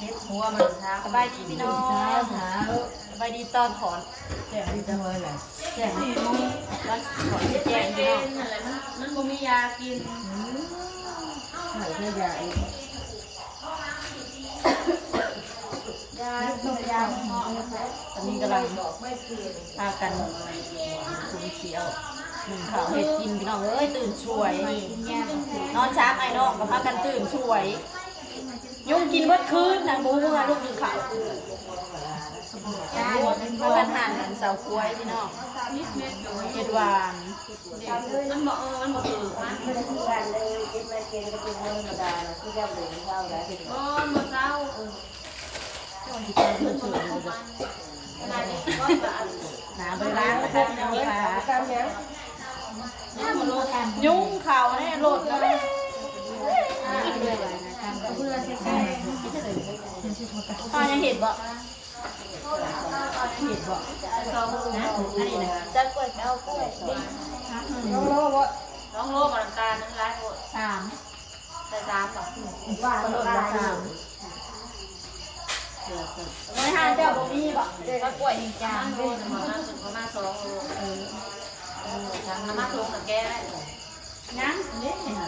ເຮັດຫົວມັນຊະ. ສະບາຍດີພີ່ນ້ອງ ສະບາຍດີຕອນຂອນ ແຈ້ງດີຈັງເລີຍແຫຼະ ແຈ້ງຕອນຂອນແຈ້ງພີ່ນ້ອງ. ມັນ ມັນບໍ່ມີຢາກິນ ອືມ ໃຫ້ເທື່ອຢາອີກ ຢາ ຢາເນາະ. ຕອນນີ້ກຳລັງພາກັນ ຂຸງຂຽວ ໜຶ້ງເຂົ້າເຮັດກິນພີ່ນ້ອງເອີຍ. ຕື່ນສວຍ ນອນຊາມອ້າຍນ້ອງກໍພາກັນຕື່ນສວຍ ຍຸງກິນເບິດຄືນນະ ບໍ່ຮູ້ວ່າລູກໜຶ້ງເຂົ້າ. ພາກັນຫັ່ນອັນເຊົາກ້ວຍພີ່ນ້ອງ ເຮັດຫວານ. ມັນບໍ່ ເອີ ມັນບໍ່ຖືກນະ ບໍ່ ມັນບໍ່ເຊົາ. ໜ້າບໍ່ໄດ້ລ້າງ ຍຸງເຂົ້າໃນລົດນະ. ພໍ່ຍັງເຮັດບໍ່? ເຫັນບໍ່? ສອງໂລນະ ອັນນີ້ນະ ຈັກກ້ວຍ ເອົາກ້ວຍ ສອງໂລບໍ່? ສອງໂລບໍ່ ນ້ຳຕານ ມັນຫຼາຍໂພດ. ສາມ ໃສ່ສາມບໍ່? ວ່າໂລນລະສາມ. ໃນຮ້ານເຈົ້າບໍ່ມີບໍ່? ວ່າກ້ວຍນີ້ຈາງ ເພິ່ນເອົາມາ ເພິ່ນເອົາມາສອງໂລ. ເອີ ເອົາມາຖົງນະ ແກະໄວ້. ຍັງ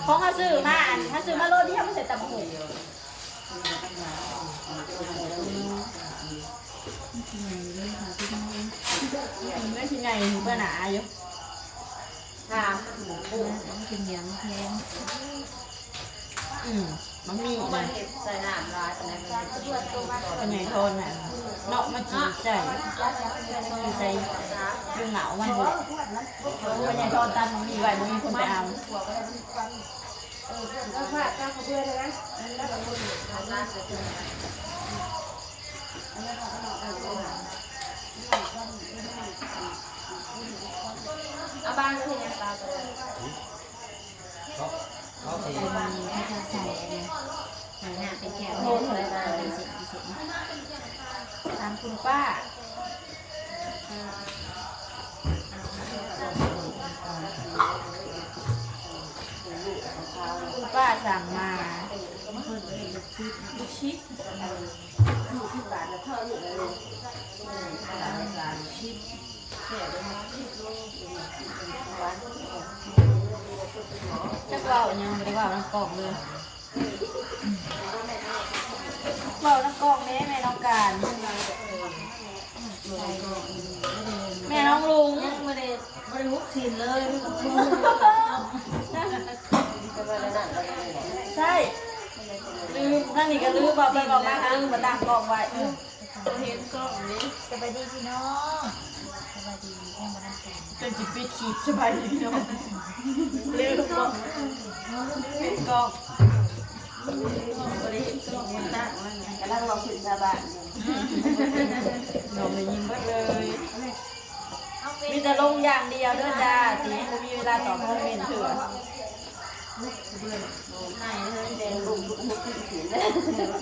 ຂອງເຮົາຊື້ມາ ອັນ ເຮົາຊື້ມາໂລດຽວ ມາໃສ່ຕຳບັກຫຸ່ງ. ມັນຊິໃຫຍ່ເບິ່ງໜ້າຢູ່ ຖາມ ມັນເປັນຫຍັງແພງ. ອືມ ມັນມີ ບໍ່ຄ່ອຍເຮັດໃສ່ນ້ຳຫຼາຍປານໃດ ເພິ່ນເຮັດກິນ ພໍ່ໃຫຍ່ທອນນະເນາະ ມາກິນໃສ່ ຢູ່ໃສ່ ຢູ່ເຫງົາມັນພຸ້ນແຫຼະ. ພໍ່ໃຫຍ່ທອນຕັດໝາກໝີ້ໄວ້ ບໍ່ມີຄົນໄປເອົາ. ເອົາບາງເຮັດຫຍັງຕາໂຕ? ເຂົາ ເຂົາຊິ ໃສ່ອັນນັ້ນ ໃສ່ນ້ຳເປັນແກ້ວ ເຮັດເລີຍ ເປັນເສັ້ນເປັນເສັ້ນ ຕາມຄຸນປ້າ. ຄຸນປ້າສັ່ງມາ ລູກຊິດ ຈັກເວົ້າຫຍັງ ບໍ່ໄດ້ເວົ້ານຳກ້ອງເລີຍ. ເວົ້ານຳກ້ອງແດ່ ແມ່ນ້ອງການ ແມ່ນ້ອງລຸງ ຍັງບໍ່ໄດ້ ບໍ່ໄດ້ຮຸກຊີ້ນເລີຍ. ໃຊ່ ລືມ ທາງນີ້ກໍລືມ ເວົ້າໄປເວົ້າມາກໍລືມມາຕັ້ງກ້ອງໄວ້. ບໍ່ເຫັນກ້ອງນີ້. ສະບາຍດີພີ່ນ້ອງ ສະບາຍດີ ຍັງບໍ່ທັນເປັນ ຈົນຊິປິດຄລິບ. ສະບາຍດີພີ່ນ້ອງ ລືມບໍ່ ປິດກ້ອງ ບໍ່ໄດ້ເຫັນກ້ອງ ມັນຕັ້ງ ມັນກຳລັງເວົ້າເປັນຊາວບ້ານຢູ່. ນ້ອງໄດ້ຍິນເບິດເລີຍ. ມີແຕ່ລົງຢ່າງດຽວເດີຈ້າ ຕິ ບໍ່ມີເວລາຕອບຄອມເມັນເທື່ອ.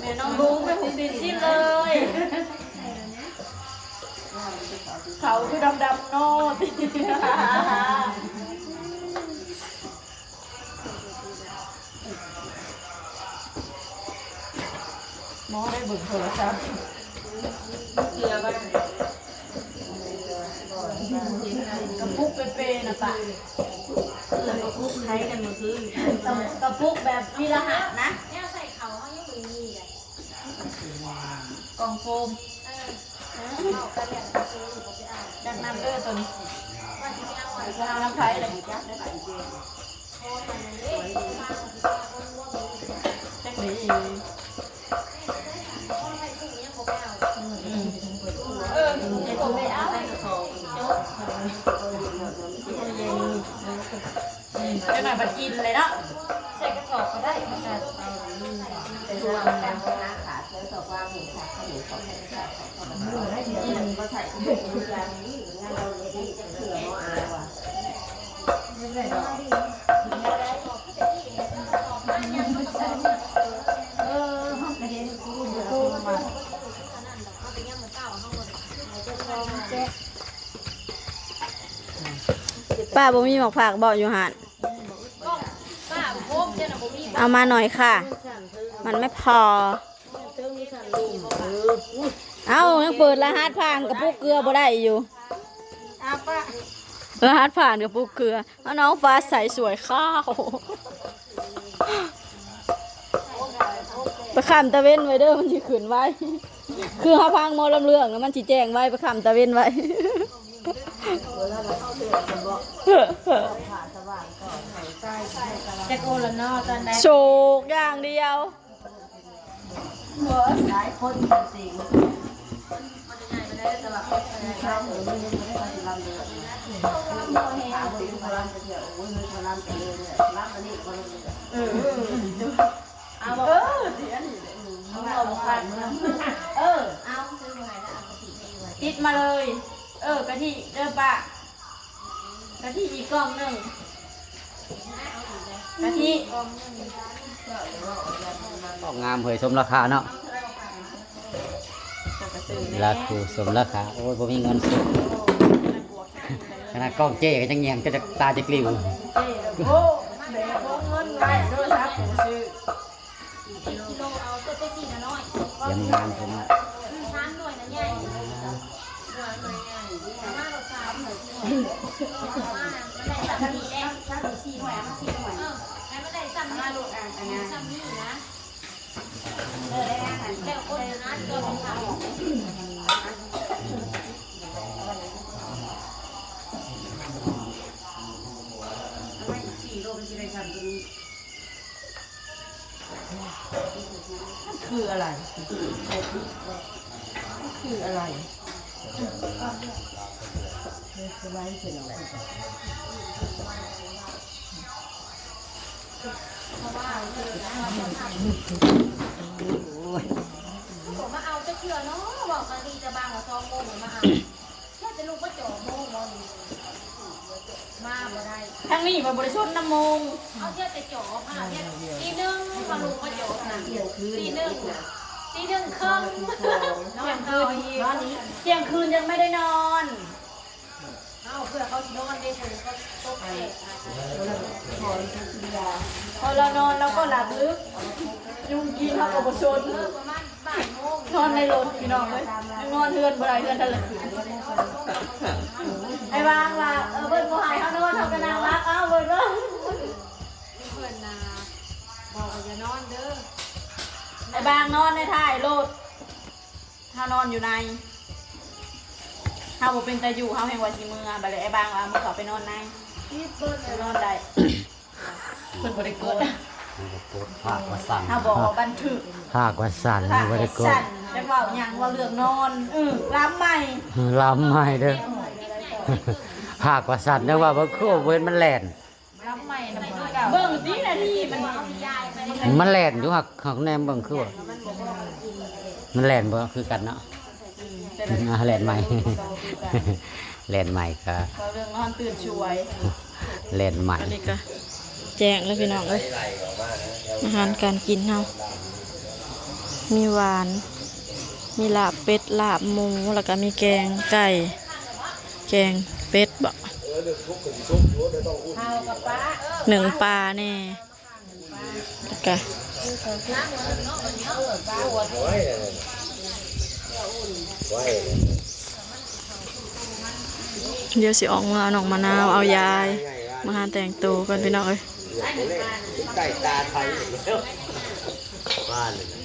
ແມ່ນ້ອງລຸງໄປຫຸບຕີນຊິ້ນເລີຍ ເຂົາຄືດຳໆເນາະ ຕິ. ໝໍໄດ້ເບິ່ງໂທລະສັບ ເທື່ອບໍ່ໄດ້ ກະປຸກເປໆນະປະ ເອີ ກະປຸກໄທກັນມື້ຄືນ ກະປຸກແບບວິລະຫັດນະ ແນວໃສ່ເຂົ້າເຮົາຍັງບໍ່ມີເລີຍ. ກ່ອງໂຟມ ເອີ ເວົ້າກັນແລ້ວ ຊື້ບໍ່ໄປເອົາ ຈັກນຳເດີໂຕນີ້ ວ່າຊິໄປເອົາ ເອົານຳໃຜລະ ຈັກໄດ້ບາດນີ້ ຈັກເດ້. ອືມ ເອີ ເອົາໄປເອົາ ເອົາເຢັນ. ອືມ ຈັກໜ້ອຍບັດກິນເລີຍເນາະ ໃສ່ກະສອບກໍໄດ້ ມັນກະ ເອີ ມັນກະ ປ້າ ບໍ່ມີໝາກຜັກບໍ່ຢູ່ຫັ້ນ? ເອົາມາໜ້ອຍຄ່ະ ມັນໄມ່ພໍ. ເອົ້າ ຍັງເປີດລະຫັດຜ່ານກະປຸກເກືອບໍ່ໄດ້ຢູ່. ລະຫັດຜ່ານກະປຸກເກືອ. ເອົາ ນ້ອງຟ້າໃສສວຍຂາວ. ໄປຄ້ຳຕາເວັນໄວ້ເດີ ມັນຊິຂຶ້ນໄວ. ຄືເຮົາຟັງໝໍລຳເລື່ອງນະ ມັນຊິແຈ້ງໄວ ໄປຄ້ຳຕາເວັນໄວ້. ຈັກໂອລະນໍຕອນໃດ ໂສກຢ່າງດຽວ. ເອີ ເອີ ຕິດມາເລີຍ. ເອີ ກະທິເດີປ້າ. ກະທິອີກກ່ອງໜຶ່ງ ກະທິ. ອອກງາມເຮີຍ ສົມລາຄາເນາະ. ລາຄູ ສົມລາຄາ. ໂອ້ຍ ບໍ່ມີເງິນຊື້. ຂະໜາດກ້ອງເຈ້ກະຍັງແຍງ ຈະຕາຈະກລິວ. ໂອ້ ແບກເງິນໄວ້ ໂທລະສັບຊື້. ກິໂລເອົາ ຕົວ ຕົວສີ່ນະນ້ອຍ ຕຽມງາມເພິ່ນເນາະ. ອືມ ສາມໜ່ວຍນະໃຫຍ່ ໜ່ວຍໃຫຍ່ ມາໂລດສາມໜ່ວຍ ເອີ ມາ ມັນໄດ້ສ່ຳນີ້ແຫຼະ ສາມໜ່ວຍ ສີ່ໜ່ວຍ ເອົາມາສີ່ໜ່ວຍ ເອີ ໃຫ້ມັນໄດ້ສ່ຳນີ້ ມາໂລດ ອັນ ອັນນັ້ນ ສ່ຳນີ້ນະ ເອີ ໄດ້ອັນນັ້ນ ແລ້ວຄົນຫາຕົວຂອງເຮົາ ເອົາມາອີກສີ່ໂລ ມັນຊິໄດ້ສ່ຳຕົວນີ້. มันคืออะไร มันคืออะไร มาเอาจักเทื่อเนาะ บอกกันดีแต่บางว่าสองโมงมาเอา แค่จะลุกมาจ่อโมงบ่นี่ มาบ่ได้ ทางนี้ว่าบ่ได้ชนนำโมง เอาเที่ยวแต่จ่อมาเที่ยวตีหนึ่งมาลุกมาจ่อนะ ตีหนึ่ง ตีหนึ่งครึ่ง นอนคืน นอนอีก เที่ยงคืนยังไม่ได้นอน เอาเพื่อเขาสินอนเด้ คนเขาตกแตกนะ พอเรานอนเราก็หลับลึก ยุงกินเราก็บ่ชน เออ ประมาณ นอนในรถพี่น้องเอ้ย ยังนอนเฮือนบ่ได้ เฮือนแต่ละคืน ไอ้บางว่า เออ เพิ่นบ่ให้เฮานอน เฮาก็นั่งหลับเอา เพิ่นว่า เพิ่นน่ะบอกว่าอย่านอนเด้อ ไอ้บางนอนในท้ายรถ เฮานอนอยู่ใน เฮาบ่เป็นตาอยู่ เฮาแฮ่งว่าสิเมือ บัดนี้ไอ้บางว่า มึงเข้าไปนอนใน นอนได้ เพิ่นบ่ได้กด มันก็กด ภาคว่าสั่น เฮาบอกว่าบันทึก ภาคว่าสั่น ภาคว่าสั่น จักเว้าหยัง เว้าเรื่องนอน เออ ลำใหม่ ลำใหม่เด้อ ภาคว่าสั่น นึกว่าบ่คือ เว้นมันแล่น ลำใหม่นะ เบิ่งตินาทีมัน มันแล่นอยู่ หัก หักแนมเบิ่งคือว่า มันแล่นบ่คือกันเนาะ อ่า แล่นใหม่ แล่นใหม่ก็ เว้าเรื่องนอนตื่นสวย แล่นใหม่ อันนี้ก็แจ้งแล้วพี่น้องเอ้ย อาหารการกินเฮา มีหวาน มีลาบเป็ด ลาบหมู แล้วก็มีแกงไก่ แกงเป็ดบ่ หนึ่งปลาแน่ แล้วก็ เดี๋ยวสิออกมาเอาน้องมะนาว เอายาย มาหาแต่งตัวก่อนพี่น้องเอ้ย ใต้ตาไทยอีกแล้ว บ้านเลยนะ